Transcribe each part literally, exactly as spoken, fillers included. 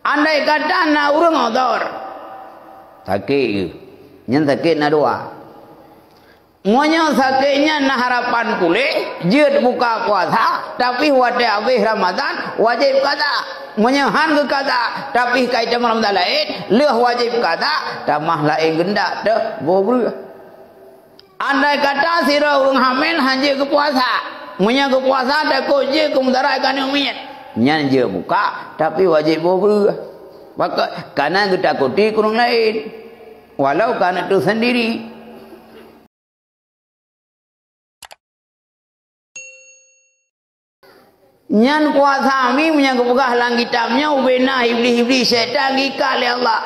Andai kata na ureuëng udhur, sakét geuh, nyan sakét na dua. Meunyoe sakét nyan na harapan puléh, jeuet buka puasa, tapi watée habéh Ramadhan, wajéb kada. Meunyoe han geukaza, tapi ka jitamong Ramadhan laén, lheueh wajéb kada, tamah laén geundak teuh boh breueh. Andai kata sidroe ureuëng hamil han jeuet geupuasa, meunyoe geupuasa takot jeuet keu mudarat keu aneuëk miet, nyan jeuet buka, tapi wajéb boh breueh. Pakon? Kareuna geutakoti keu ureuëng laén, walau keu aneuëk teuh sendiri. Nyan puasa mi meunyoe geupeugah lam kitab nyoe ubena iblih-iblih syaitan geuikat lé Allah.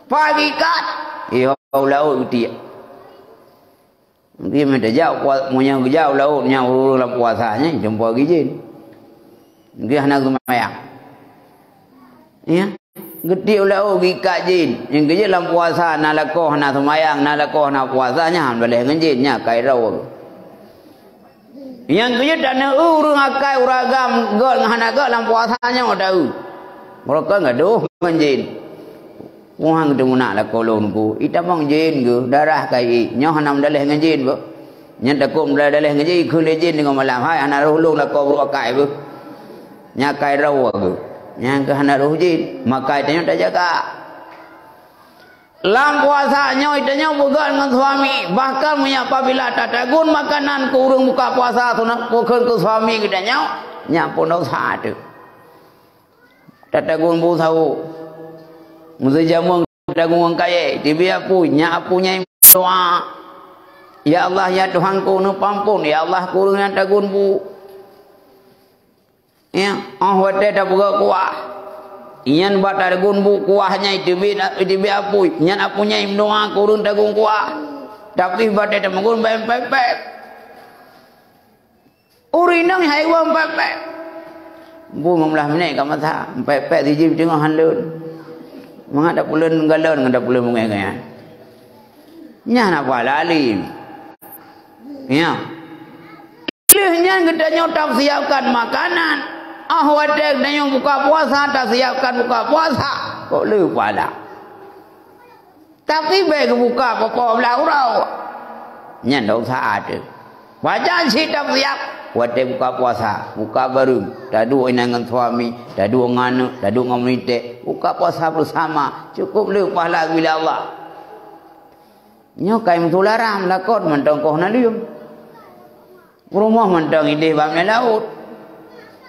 Pat geuikat? Iho u laôt geutiek. Mungkin meunyoe tajak pua-, meunyoe geujak u laôt nyan ureuëng lam puasa nyan jumpa gijin. Mungkin hana seumayang. Ya. Geutiek u laôt geuikat jin. Nyang keujeuet lam puasa na lakoe hana seumayang, na lakoe hana puasa nyan hana daleh ngon jin, nyan kai droe. Nyang keujeuet taneu ureuëng akai ureuëng agam gét ngon hana gét lam puasa nyoe taeu. Meureuka gadoh ngon jin. Puhan teumeunak lakoe lôn ku, itamong jin geuh, darah kai, nyoe hana meudaleh ngon jin beuh. Nyan takot meudaleh ngon jin, ikheun lé jin deungon malam, hai hana roh lôn lakoe brok akai beuh. Nyan akai droe geuh. Nyan keuh hana roh jin, maka tanyoe tajaga. Lam puasa nyoe tanyoe beugét ngon suami, bahkan meunyoe apabila tatagun makanan keu ureuëng buka puasa sunat pukon keu suami geutanyoe, nyan pun dosa teuh. Tatagun bu sawo. Meuseujameun tatagun ngon kayée, teubiet apui, nyan apui nyan doa. Ya Allah, ya Tuhanku, neupeuampon, ya Allah, keu ureuëng nyang tagun bu. Ya, óh watée tapeugöt kuah. Nyan bak tagun bu kuah nyan iteubiet, iteubiet apui. Nyan apui nyan imeudoa keu ureuëng tagun kuah. Tapi watée tameugun bèe pép-pép. Ureuëng inong hai wang pép-pép. Bu lima belas minit ka masa, pép-pép sijim teungoh han lôn. Mangat tapeuleun galon ngon tapeuleun bungéh nyan. Nyan apa lalim? Ya. Lheueh nyan geutanyoe tapeusiapkan makanan. Ah, watée geutanyoe buka puasa, tasiapkan buka puasa. Kok le pahala. Tapi bèk geubuka poh-poh blaih uroe. Nyan dosa teuh. Pajan cit tapeusiap watée buka puasa, buka bareueng, taduek inan ngon suami, taduek ngon aneuk, taduek ngon meulintèe, buka puasa beusama, cukup le pahala geubri lé Allah. Nyoe kai meutulah ram, lakot mantong koh na leueng. Peurumoh mantong idéh bak mé laôt.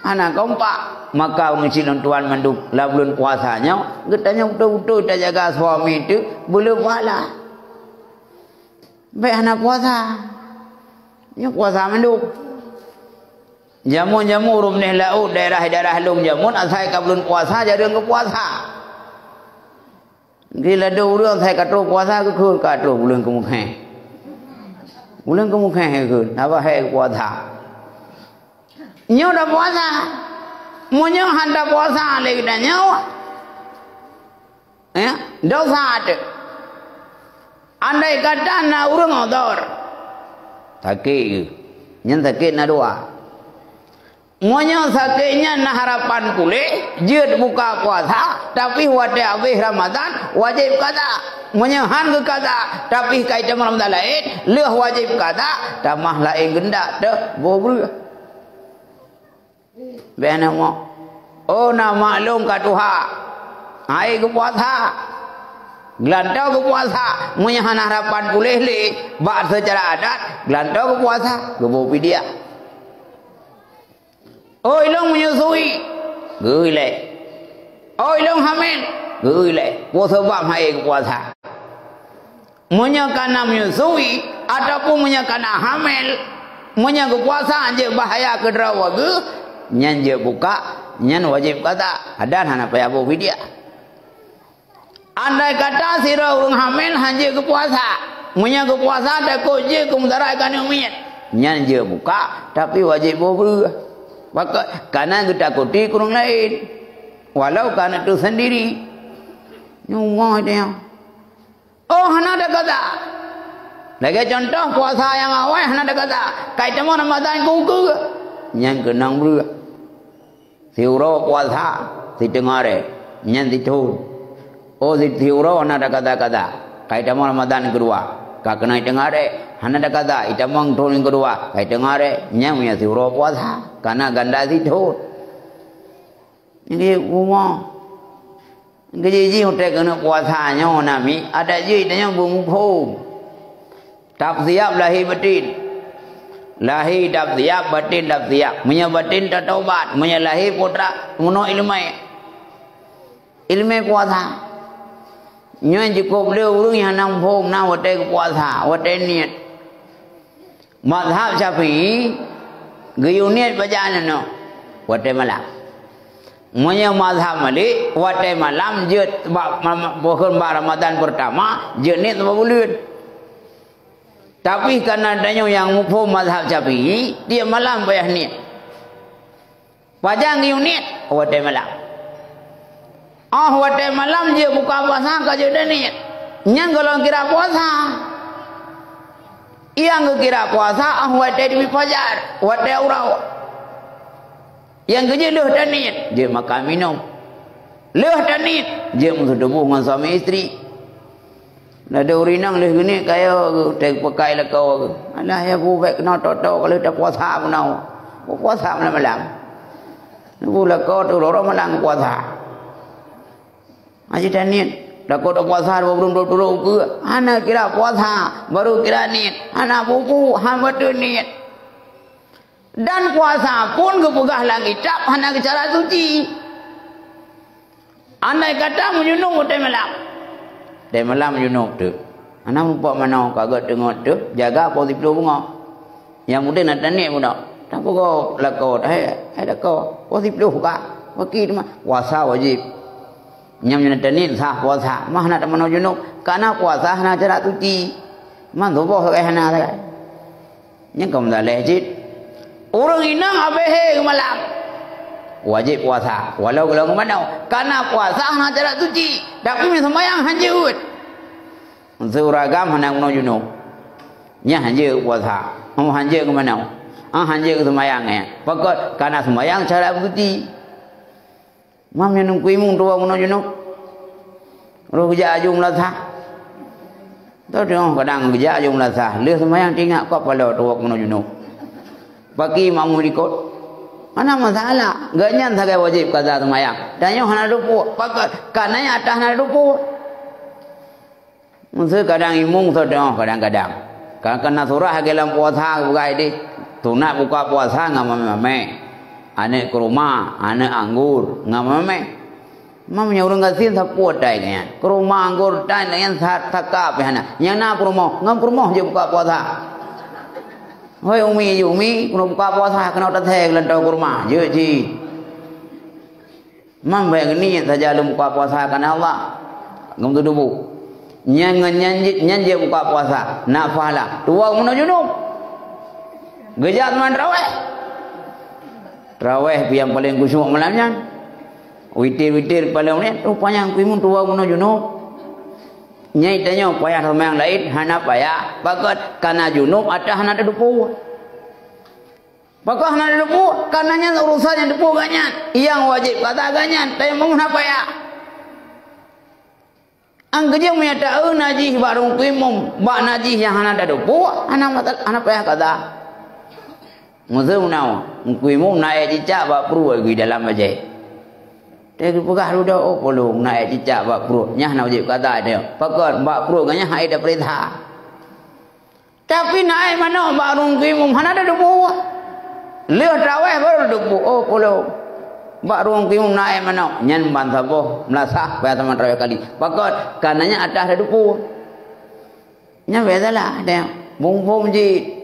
Hana kompak. Maka ureuëng cit lôn tuan mandum lam buleuen puasa nyoe, geutanyoe beutôi-beutôi tajaga suami teuh beu le pahala. Bèk hana puasa. Nyoe puasa mandum. Jameun-jameun ureuëng meunéh laôt daerah-daerah lôn jameun asai ka buleuen puasa jareueng geupuasa. Di ladôm ureuëng asai ka troh puasa geukheun ka troh buleuen keumeukheh. Buleuen keumeukheh geukheun, haba hék puasa. Nyoe dah puasa. Meunyoe han tapuasa lé geutanyoe, ya, dosa teuh. Andai kata na ureuëng udhur, sakét geuh. Nyan sakét na dua. Meunyoe sakét nyan na harapan puléh, jeuet buka puasa, tapi watée habéh Ramadhan, wajéb kaza. Meunyoe han geukaza, tapi ka jitamong Ramadhan laén, lheueh wajéb kaza, tamah laén geundak teuh boh breueh. Bèk na mo. Oh, na mak lôn ka tuha. Hai geupuasa. Geulantoe geupuasa. Meunyoe hana harapan puléh lé, bak seucara adat, geulantoe geupuasa, geuboh fidyah. Oh, ilôn menyusui, geu ilée. Oh, ilôn hamil, geu ilée. Peue sabab hai geupuasa? Meunyoe kana menyusui, ataupun meunyoe kana hamil, meunyoe geupuasa jeuet bahya keu droe geuh, nyan jeuet buka, nyan wajéb kaza, dan hana payah boh fidyah. Andai kata sidroe ureuëng hamil han jeuet geupuasa, meunyoe geupuasa takot jeuet keu mudarat keu aneuëk miet, nyan jeuet buka, tapi wajéb boh breueh. Pakon? Kana geutakoti keu ureuëng laén, walau keu aneuëk teuh sendiri. Nyoe moh teuh. Oh, hana teukaza. Lagée cuntoh puasa nyang awai hana teukaza. Kai teuma Ramadhan keu ukeue. Nyan keunong breueh. Siuroe puasa. Siteungoh ré, nyan sithon. Oh, si-, siuroe hana takaza-kaza. Ka itamong Ramadan keudua. Ka keunoe iteungoh ré, hana takaza, itamong thon keudua. Ka iteungoh ré, nyan meunyo siuroe puasa. Kana ganda sithon. Jadi, umoe. Jadi, jih utai keuneuk puasa nyoe namiet, adat jih tanyoe beumuphom. Tap siap lahé batin. Lahé tap siap, batin tap siap. Meunyo batin tatobat, meunyo lahé putra, meunoe ileumèe. Ileumèe puasa. Nyoe jikôb lé ureueng nyang hana muphom na watèe geupuasa, watèe niet. Mazhab Syafi'i geuyue niet pajan nyoe? Watèe malam. Meunyoe mazhab Malik, watèe malam jeuet bak ma-, ma-, bukon bak Ramadan peurtama, jeuet niet sabab buleuen. Tapi kana tanyoe nyang muphom mazhab Syafi'i, tiep malam payah niet. Pajan geuyue niet? Watèe malam. Oh, watèe malam jeuet buka puasa ka jeuet niet. Nyan golom kira puasa. Nyang geukira puasa oh watèe teubiet fajar, watèe uroe. Nyang keujeuet lheueh taniet, jeuet makan minum. Lheueh taniet, jeuet meuseutubuh ngon suami istri. Ladôm ureueng inong lheueh geuniet kayô geuh, teupeugah lakoe geuh. Alah, ya bu, bèk keunoe tok-tok ka lheueh tapuasa bunoe. Puasa malam-malam. Bu lakoe teulorong malam puasa. Aji taniet, lakoe tapuasa dua buleuen dua puluh ukeue. Hana kira puasa, baru kira niet. Hana buku, hana beutôi niet. Dan puasa pun geupeugah lam kitab hana geucara suci. Andai kata meujunub watèe malam. Watèe malam meujunub teuk. Hana mupok manoe ka gèt teungoh teuk, jaga poh siplôh beungoh. Nyang udép na taniet bunoe. Tapeugah lakoe, "Hai, hai lakoe, poh siplôh ka. Paki teuma." Puasa wajéb. Nyang na taniet sah puasa. Mah na tamanoe junub. Kana puasa hana cara suci. Man tuboh sagai hana sagai. Nyan ka meusaléh cit. Ureueng inong habéh hé malam. Wajéb puasa, walau golom manoe. Kana puasa hana cara suci, tapi meuseumayang hanjeuet. Meuseu ureueng agam hana geunoe junub. Nyan hanjeuet puasa. Oh, hanjeuet manoe. Ah, hanjeuet seumayang, eh. Pakon kana seumayang cara suci. Mam nyan Teungku Imum tuwoe meunoe junub. Roh geujak aju meulasah. Teudeungoe kadang geujak aju meulasah. Lheueh seumayang teuingat kok paloe tuwoe meunoe junub. Paki makmum likot. Hana masalah. Gobnyan sagai wajéb kaza seumayang. Tanyoe hana dupo. Pakon? Kana nyang atah hana dupo. Meuseu kadang imum teudeungoe kadang-kadang. Ka, ka na surah lagèe lam puasa geupeugah deh, sunat buka puasa ngon mamèe-mamèe. Aneuk kurma, aneuk anggur, ngon mamèe. Mam nyan ureueng gasien sapeue tai nyan. Kurma anggur tai nyan sa-, saka pih hana. Nyang na peurumoh, ngon peurumoh jeuet buka puasa. Hôi umi, umi, keuneuk buka puasa, keunoe tasé geulantoe kurma. Jeuet cit. Mam bèk geuniet saja lôn buka puasa kareuna Allah. Ngon tudobu. Nyan ngon nyan jeuet, nyan jeuet buka puasa. Na pahala. Tuwoe meunoe junub. Geujak teuma traweh. Traweh pih nyang paleng khusyuk malam nyan. Witir-witir paleng nyan. Rupanya Teungku Imum tuwoe meunoe junub. Nyan tanyoe payah seumayang laén hana payah. Pakon? Kana junub atah hana teudupo. Pakon hana teudupo? Kareuna nyan urusan nyang teudupo gobnyan. Nyang wajéb kaza gobnyan, tapi meunyoe hana payah. Angkeujeueng meunyo taeu najih bak Teungku Imum, bak najih nyang hana teudupo, hana masalah, hana payah kaza. Meuseu meunoe, Teungku Imum na èk cicak bak pruet geuh dalam bajèe. Teupeugah dudoe, "Oh, polong, na èk cicak bak pruet." Nyan hana wajéb kaza teuh. Pakon? Bak pruet gobnyan han ék tapeuriksa. Tapi na èk manok bak Teungku Imum hana teudupo. Lheueh traweh baru teudupo. Oh, polong. Bak Teungku Imum na èk manok. Nyan ban saboh meulasah payah teuma traweh kali. Pakon? Kareuna nyan atah teudupo. Nyan bèk salah, teuh. Muphom jih.